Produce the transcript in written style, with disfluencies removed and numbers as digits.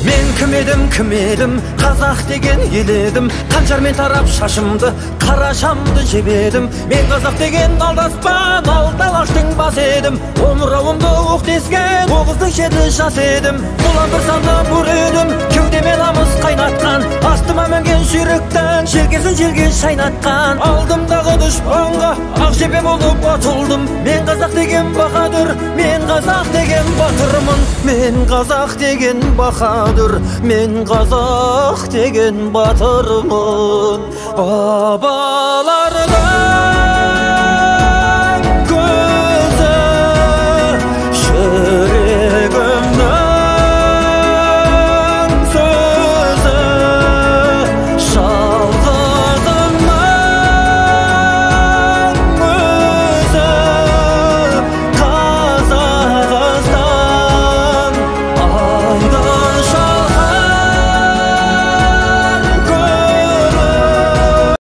Мен кім едім, кім едім, қазақ деген ел едім. Қанжармен тарап шашымды, қара шамды жеп едім. Мен қазақ деген алдаспан, алты алаштың басы едім. Омырауымды оқ тескен, оғыздың шеті жас едім. Бұлан бір санды бұр едім, кеудеме намыс қайнатқан. Астыма мінген жүйріктің, желкесін желге шайнатқан. Алдымдағы дұшпанға ақ жебе болып атылдым. Мен қазақ деген баһадүр, мен қазақ деген батырмын. Мен қазақ деген баһадүр, мен қазақ деген батырмын. Бабалардан